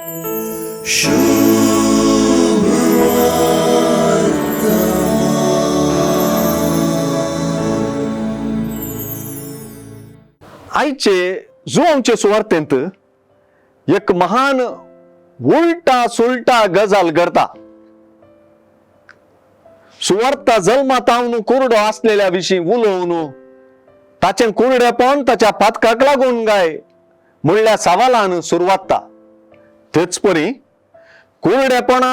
आयचे जुवांचे सुवार्थेंत एक महान उलटा सुलटा गजाल करता. सुवार्ता जल्मातावन कुरडो आसलेल्या विशीं उलोवन ताचें कुरडेपण ताच्या पातकाक लागून गाय म्हणल्या सवालान सुरवातता. तेच परी कुरडेपणा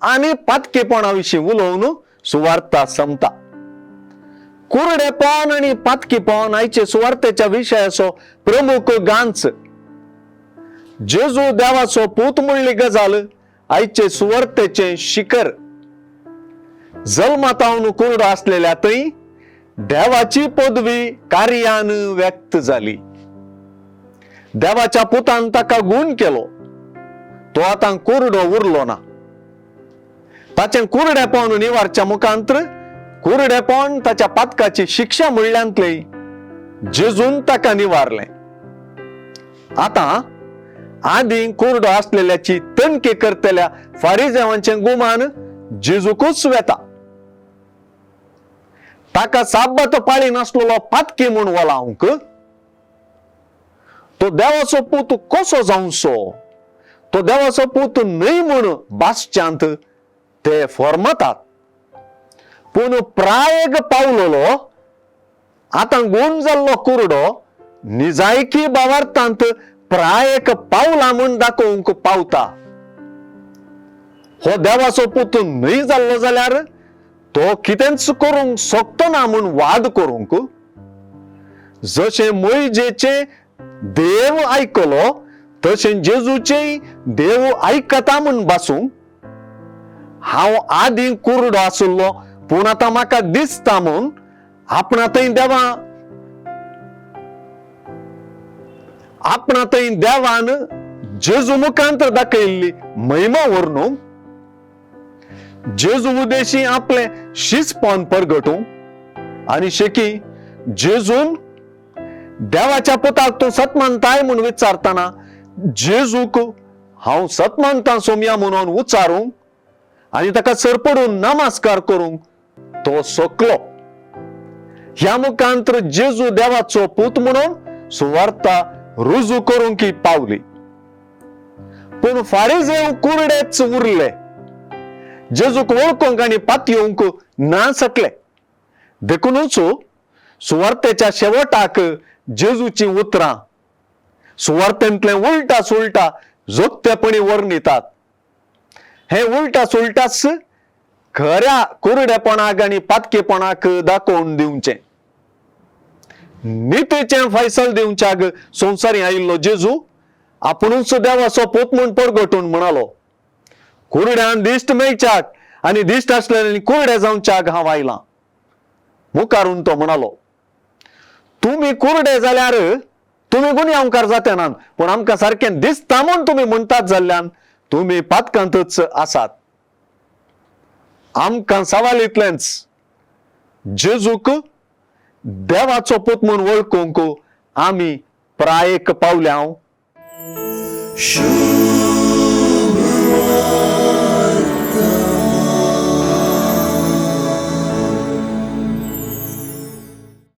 आनी पातकेपणा विशीं उलोवन सुवार्ता संपता. कुरडेपण आनी पातकीपण आयचे सुवार्तेच्या विशयाचो प्रमुख गांच. जेजू देवाचो पूत म्हणली गजाल आयचे सुवार्तेचें शिखर. जल्मातावन कुरडो आसलेल्या थंय देवाची पदवी कार्यान व्यक्त जाली. देवाच्या पुतान ताका गूण केलो. तो आतां कुरडो उरलो ना. ताचें कुरडेपण निवारच्या मुखांत्र कुरडेपण ताच्या पातकाची शिक्षा म्हणल्यांतली जेजून ताका निवारलें. आतां आदीं कुरडो आसलेल्याची तणके करतल्या फारिजेवांचें गुमान जेजूकूच वेता. ताका साब्बात पाळी नासलेलो पातकी म्हूण वलावंक तो देवाचो पूत कसो जावचो, तो देवाचो पूत न्हय म्हूण बासच्यांत ते फॉर्मतात. पूण प्रायग पावलोलो आतां गूण जाल्लो कुरडो निजायकी बावार्थांत प्रायक पावला म्हूण दाखोवंक पावता. हो देवाचो पूत न्हय जाल्लो जाल्यार तो कितेंच करूंक शकतो ना म्हूण वाद करूंक जशें मोयजेचे देव आयकलो तशें जेजूचे देव आयकता म्हूण बासूंक हांव आदीं कुरडो आशिल्लो पूण आतां म्हाका दिसता म्हूण आपणा थंय देवा आपणा थंय देवान जेजू मुखांत दाखयल्ली महिमा व्हरून जेजू उदेशी आपलें शिजपण परगटूं आनी शेकी जेजून देवाच्या पुताक तूं सत मानताय म्हूण विचारतना जेजूक हांव सत मानता सोमया म्हणून उच्चारूंक आनी ताका सरपडून नमस्कार करूंक तो सोकलो. ह्या मुखांत्र जेजू देवाचो पूत म्हणून सुवार्ता रुजू करूंक ही पावली. पूण फारिजेव कुरडेच उरले. जेजूक वळखूंक आनी पातयेवंक ना शकले. देखूनच सुवार्तेच्या शेवटाक जेजूची उतरां सुवार्तेंतलें उलटा सुलटा जोगतेपणी वर्णितात. हे उलटा सुलटाच खऱ्या कुरडेपणाक आनी पातकेपणाक दाखोवन दिवचें. नितीचें फैसल दिवच्याक संवसारी आयिल्लो जेजू आपुणूच देवाचो पूत म्हूण परगटून म्हणालो, कुरड्यान दिश्ट मेळच्याक आनी दिश्ट आसलेल्यानी कुरडे जावच्याक हांव आयलां. मुखारून तो म्हणालो, तुमी कुरडे जाल्यार तुमी गुन्यांवकार जाते नात, पूण आमकां सारकें दिसता म्हूण तुमी म्हणटात जाल्ल्यान तुमी पातकांतच आसात. आमकां सवाल इतलेंच, जेजूक देवाचो पूत म्हूण वळखूंक आमी प्रायेक पावल्या. शुभ.